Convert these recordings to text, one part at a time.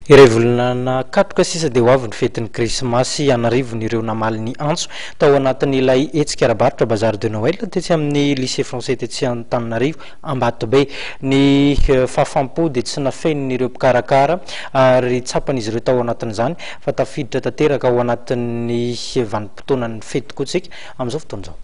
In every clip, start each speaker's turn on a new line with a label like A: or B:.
A: Iray volana katroka sisa dia ho avy ny fetin'ny Krismasy. An'arivony ireo namaly ny antso tao anatin'ilay hetsika ara-barotra Bazar de Noël tetsy amin'ny Lycée Français tetsy Antananarivo Ambatobe. Ny fahafaham-po dia tsy nafenin'ireo mpikarakara ary tsapan'izy ireo tao anatin'izany fa tafiditra tanteraka ao anatin'ny vanim-potoanan'ny fety tokoa isika amin'izao fotoana izao.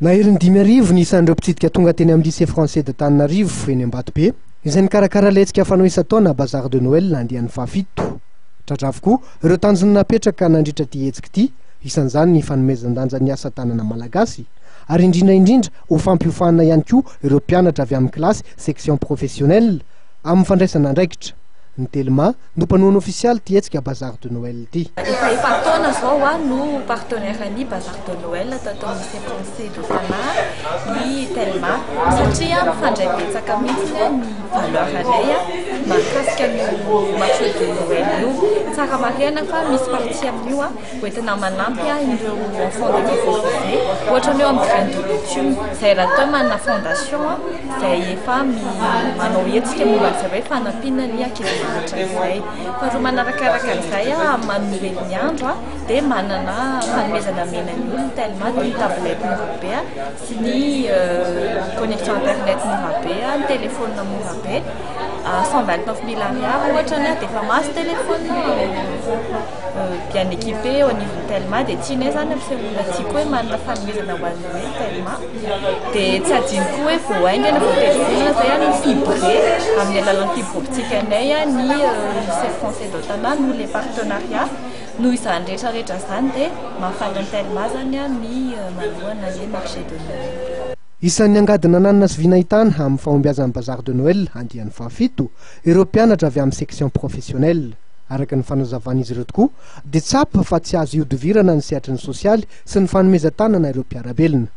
B: Naherin'ny 5000 ny isan'ireo mpitsidika tonga teny amin'ny Lycée Français d'Antananarivo eny Ambatobe. Izay nikarakara ilay hetsika fanao isan-taona Bazar de Noël andiany fahafito. Tratra avokoa ireo tanjona napetraka nandritra ity hetsika ity, isan'izany ny fanomezan-danja ny asa tanana malagasy, ary indrindra indrindra ho fampiofanana ihany koa ireo mpianatra avy amin'ny kilasy section professionnelle amin'ny fandraisana andraikitra. Ny Telma no mpanohana ofisialy ity hetsika Bazar de Noël ity.
C: Efa efa-taona izao aho no partenaire ny Bazar de Noël tato amin'ny Lycée Français de Tana ny Telma satria mifandray betsaka mihitsy ny valeur anay mahakasika an'io marché de Noël io. Tsara marihana fa misy partie amin'io hoentina manampy ireo enfants défavorisés ohatra ny eo amin'ny graine de bitume izay rahateo manana fondation izay efa manao hetsika momba an'izay hoe fanampiana ny ankizy mahantra izay. Faharoa manarakaraka an'izay manome ny andro dia manana fanomezana omena ny olona Telma toy ny tablette mora be sy ny connexion internet mora be, ny téléphone mora be, 129 000 ariary ohatra ny dia efa mahazo téléphone bien équipé eo anivon'ny Telma dia tianay izany ampisehoana tiako hoe manana fanomezana ho an'ny hoe Telma dia tsy adino koa hoe vao haingana vao telo volana izay ny fibre amin'ny alalan'ny fibre optique anay ny lycée français de Tana noho les partenariats. Noho izany rehetra rehetra izany dia mahafaly an'i Telma izany ny manohana ny marché de Noël.
B: Isan'ny angady nananina sy vy nahitana amin'ny fahombiazan'ny Bazar de Noël andiany fahafito ireo mpianatra avy amin'ny section professionnelle. Araka ny fanazavan'izy ireo tokoa dia tsapa fa tsy azo ihodivirana ny sehatry ny sosialy sy ny fanomezan-tanana ireo mpiara-belona.